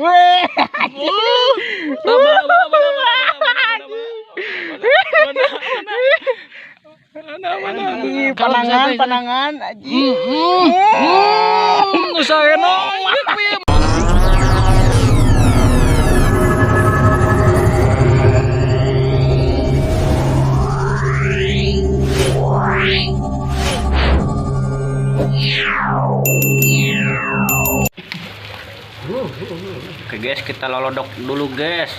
Weh. Mana panangan panangan aji. Usaha Oke guys, kita lolodok dulu guys.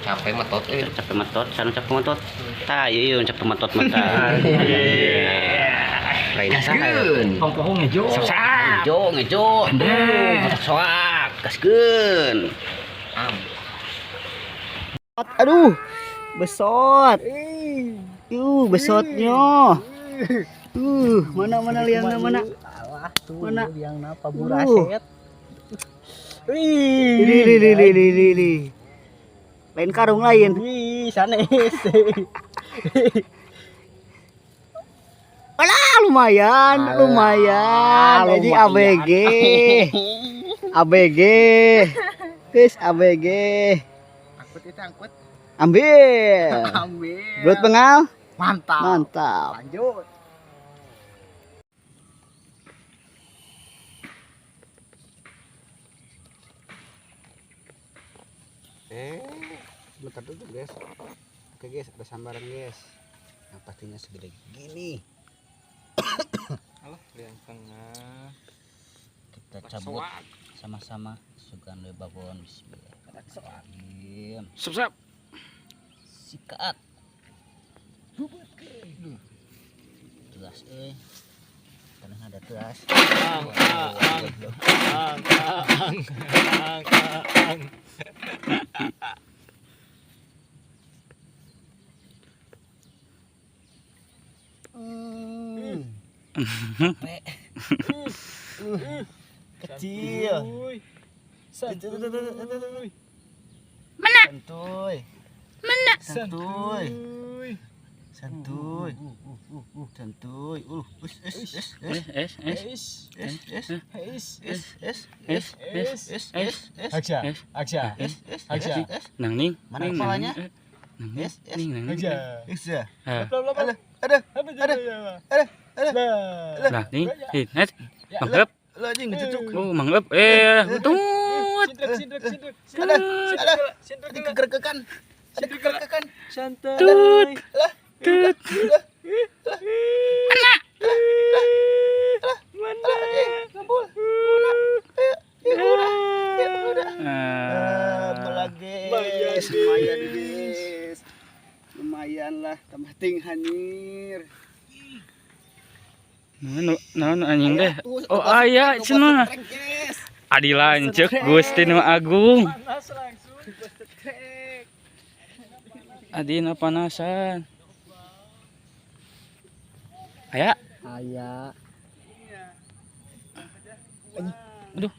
Capek metot, capek metot, sana capek metot. Tah, ieu capek metot mata. Lain gaskeun. Pongpohong ngejo. Ngejo, ngejo. Soak, gaskeun. Am. Aduh, besot. Besotnya. Mana mana liangna mana? Mana liangna paburaset. Wih, lain karung lain. Wih, sanes. Alah, lumayan, alah, lumayan. Jadi ABG. ABG. Guys, ABG. Angkut itu angkut. Ambil. Ambil. Belut bengal. Mantap. Mantap. Lanjut. Bentar dulu guys. Oke guys, ada sambaran guys. Yang pastinya segede gini. Alah, liang tengah. Kita cabut sama-sama sugan we babon bismillahirrahmanirrahim. Sip-sip. Sikat. Tegas euy. Tanah ada tegas. Ang ang ang ang ang ang. Kecil. Santuy. Mana? Santuy. Mana? Santuy. Santuy. Santuy. Us s s S S S S S S S S S S S S S Aksa. S Aksa. S S Aksa. S Nang ning. Mana kepalanya? Nang S S ning nang. Aksa. S ya. Ada Ada ada ada ada ada. Lah ning. Hit. Manglep. Lah anjing ngececuk. Oh, manglep. Tut. Sindrek sindrek sindrek. Ada ada. Ada kegergekan. Ada kegergekan. Santai. Tut. Tut. Mana? Mana? Ngumpul. Mana? Ya udah. Ya udah. Guys, lumayan guys. Lumayan lah, tambah ting hanyir. Naon anjing deh. Oh aya cenah. Adi lanceuk Gusti Nu Agung. Panas langsung. Adina panasan. Aya. Aya. Aduh.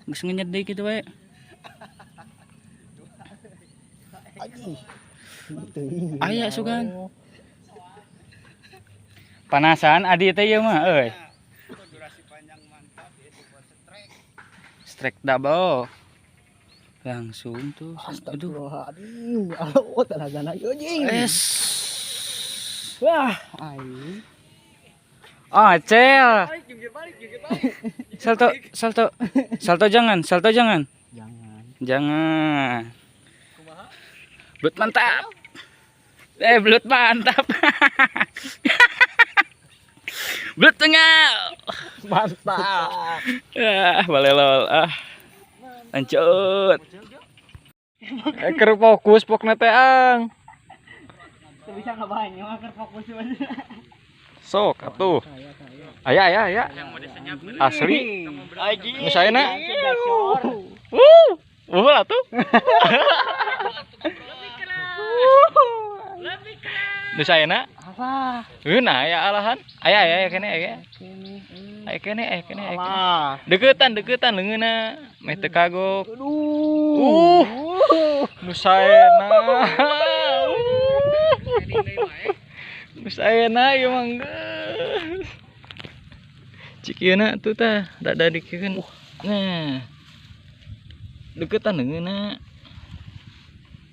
Geus ngenyet deui kitu wae. Aya sugan. Panasan adi teh ieu mah euy. Durasi panjang mantap ya buat strike. Strike double. Langsung tuh. Aduh. Aduh, aduh, tenagana anjing. Es. Wah, aing. Oh, cel. Salto, salto. Salto jangan, salto jangan. Jangan. Jangan. Belut mantap. Belut mantap. Belut tengah. Mantap. Ah, balelol. Ah. Lanjut. Keur fokus pokna teh ang. Bisa ngabanyu keur fokus. Sok atuh. Aya aya aya. Asli. Nu saena. Wuh. Wuh atuh. Nu saena. Alah. Nah aya alahan. Aya aya aya kene aya. Aya kene aya kene aya kene. Alah. Deketan deketan leungeunna. Meh teu kagok. Aduh. Nu saena. Nu saena ieu mah geus. Cik ieu na tuh tah, rada dikieun. Nah. Deketan deungeunna.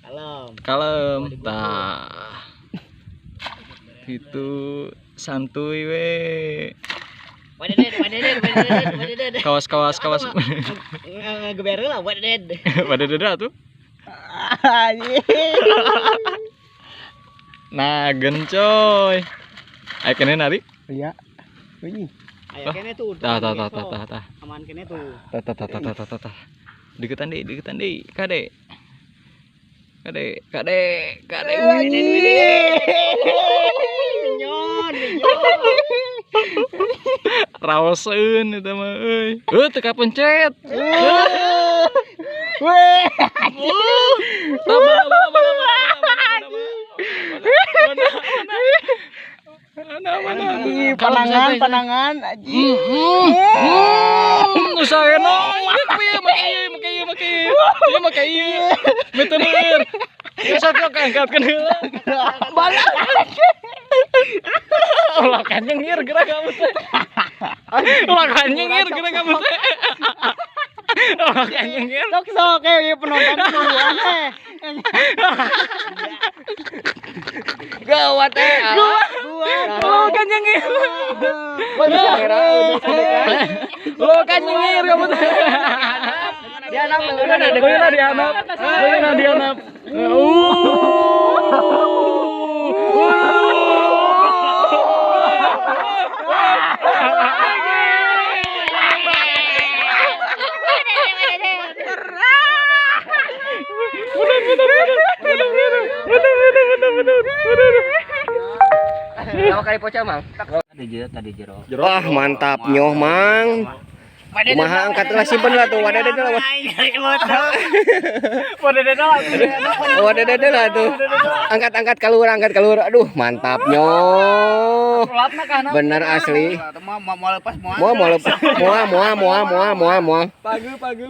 Kalem. Kalem. Tah. Gitu santuy we. Wadeded, wadeded, wadeded, wadeded. Kawas kawas kawas. Ngeber lah, wadeded. Wadeded atuh. Nah, gencoy. Ayo kene nari. Iya. Ini. Ayo kene tuh. Tah tah tah tah tah tah. Aman kene tuh. Tah tah tah tah tah tah tah. Deketan deui, deketan deui. Kade. Kade, kade, kade. Nyon, nyon. Raoseun eta mah euy. Heuh teu kapencet. Weh. Mana mana mana mana mana. Panangan, panangan aji. Usaha no, make ieu, make ieu, make ieu, ieu make ieu. Metener. Sok sok angkatkeun heula. Balik. Ulah kan nyengir gerak kamu teh. Ulah kan nyengir gerak kamu teh. Ulah kan nyengir. Sok sok eh penonton duluan eh. Gawat eh. Ulah kan nyengir. Ulah kan nyengir kamu teh. Dianap, Beuna dianap. Beuna dianap. Berapa kali pocah, Mang? Tadi jero. Wah, mantap nyoh, Mang. Kumaha angkat lah simpen lah tuh, wadah lah. Wadah lah tuh. Angkat-angkat keluar, angkat keluar. Aduh, mantap nyoh. Bener asli. Moal moal moal moal moal moal moal moal.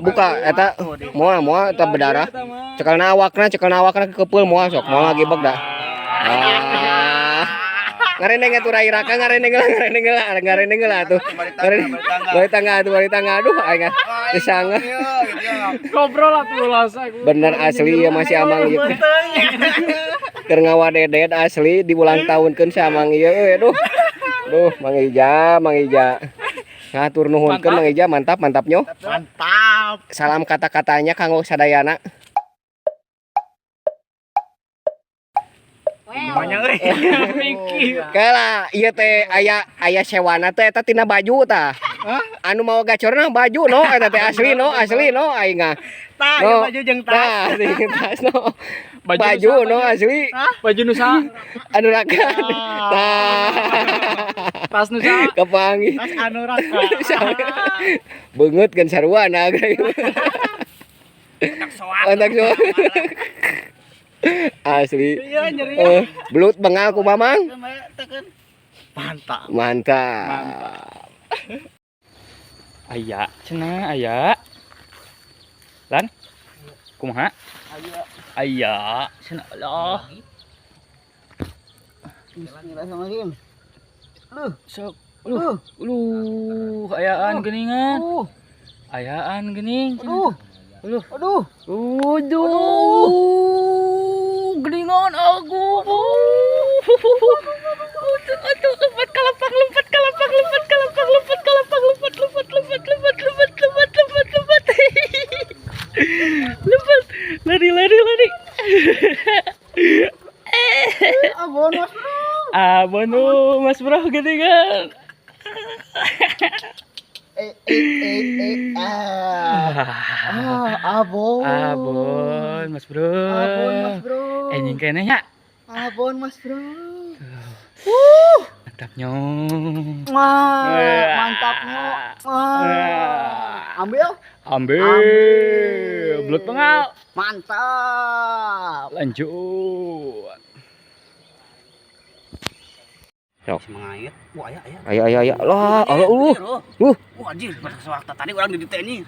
Buka eta moal moal eta berdarah. Cekelna awakna kekepeul moal sok moal lagi beg dah. Ah. Ngareneng atuh rai raka ngareneng lah ngareneng lah ngareneng lah atuh. Bari tangga atuh bari tangga aduh aing teu sangga. Ngobrol atuh lasa. Bener asli ya masih amang ieu. Keur ngawadeded asli di ulang tahunkeun si amang ieu euy aduh. Duh Mang Ija, Mang Ija. Ngatur nuhunkeun Mang Ija, mantap mantap nyo. Mantap. Salam kata-katanya kanggo sadayana. Kala ieu teh aya aya sewana teh eta tina baju tah. Anu mau gacorna baju no eta teh asli no aing ah. Tah, No. baju jeung tas. Tah, jeung tas no. Baju no asli. Baju nusa. Anu rakan. Tah. Tas nusa. Kepanggih. Tas anu raka. Beungeut kan sarua na Otak soak. Asli. Iya nyeri. Belut bengal ku Mamang. Mantap. Mantap. Aya cenah aya. Lan. Kumaha? Aya. Cenah Allah. Bismillahirrahmanirrahim. Sok. Uluh, uluh, ayaan geuningan. Ayaan geuning. Aduh. Uluh. Aduh. Aduh. Geuningan aku. Aduh, lompat kalapang, lompat kalapang, lompat kalapang, lompat kalapang, lompat, lompat, lompat, lompat, lompat, lompat, lompat, lompat. Lompat. Lari, lari, lari. Abon Mas Bro. Abon Mas Bro geuningan. Ah, abon. Abon Mas Bro. Abon Mas Bro. Enjing keneh nya. Abon Mas Bro. Mantapnya. Wah, mantapnya. Wah. Ambil. Ambil. Belut bengal. Mantap. Lanjut. Mengait. Wah, aya aya. Ayo ayo ayo. Lah, Allah uluh. Luh. Wah, anjir, sewaktu tadi orang di TNI.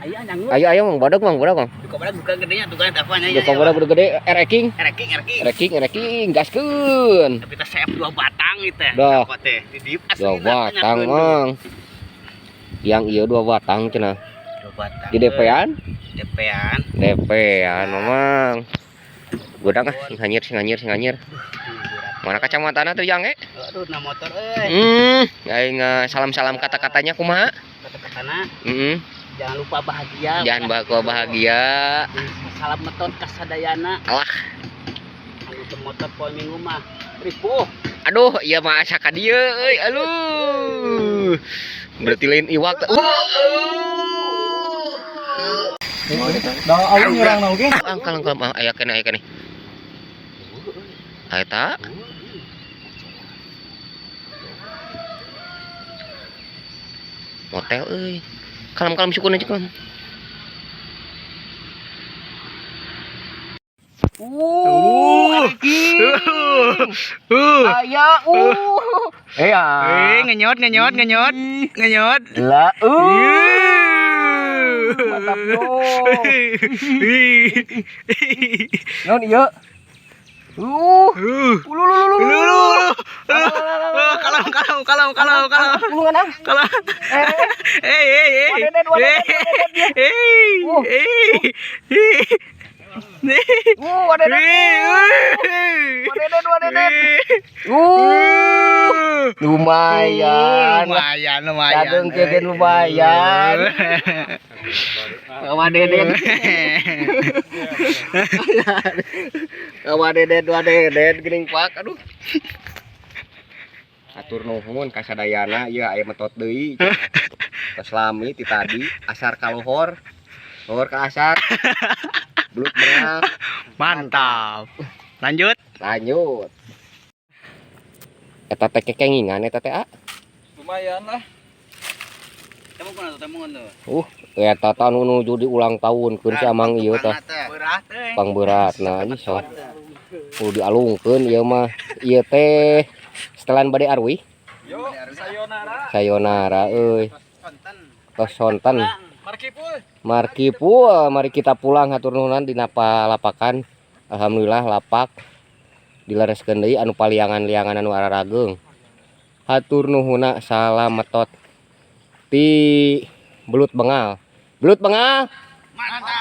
Aya nyanggut. Ayo ayo Mang badak Mang badak Mang. Duka badak bukan gedenya, duka apa nya. Duka badak udah gede ereking. Ereking, ereking. Ereking, ereking, gaskeun. Tapi teh seep 2 batang gitu teh. Dah. Apa teh? Di diip asli. 2 batang Mang. Yang iya 2 batang cenah. Batang. Di DP-an? DP-an. DP-an mamang. Godang ah, sing hanyir sing hanyir sing hanyir. Mana kacamatana tuh yang Aduh, na motor euy. Aing salam-salam kata-katanya kumaha? Kata-katana. Heeh. Jangan lupa bahagia. Jangan lupa bahagia. Salam metot kasadayana. Alah. Anu teu motor poe Minggu mah. Ripuh. Aduh, ieu mah asa ka dieu euy. Aduh. Berarti lain iwak. Da alun nyerang oge. Angkal angkal aya keneh aya keneh. Eta. Motel euy. Kalem-kalem syukur aja kalem. Aya Iya. Ngenyot ngenyot ngenyot ngenyot. Lah, Mantap yo. Non ieu. Lulu. Kalem kalem kalem kalem kalem. Ulungan ah. Kalem. Eh eh eh. Wadedet, wadedet, wadedet dia. Eh eh. Wadedet. Wadedet, wadedet. Lumayan. Lumayan, lumayan. Dagang kegen lumayan. Wadedet. Wadedet, wadedet geuning pak. Aduh. Atur nuhun ka sadayana ieu aya metot deui. Tos lami ti tadi asar ka luhur. Luhur ka asar. Belut bengal. Mantap. Lanjut. Lanjut. Eta teh kekengingan eta teh a. Lumayan lah. Temu kunaon tuh, temu tuh. Eta tah nu nuju di ulang tahun keun si Amang ieu tah. Berat euy. Pangberatna anjing sok. Kudu dialungkeun ieu mah. Ieu teh setelan bade arwih. Yo, sayonara. Sayonara euy. Tos sonten. Markipul. Markipul, mari kita pulang hatur nuhunan dina palapakan. Alhamdulillah lapak dilereskeun deui anu paliangan-liangan anu ararageung. Hatur nuhuna salam metot ti belut bengal. Belut bengal. Mantap.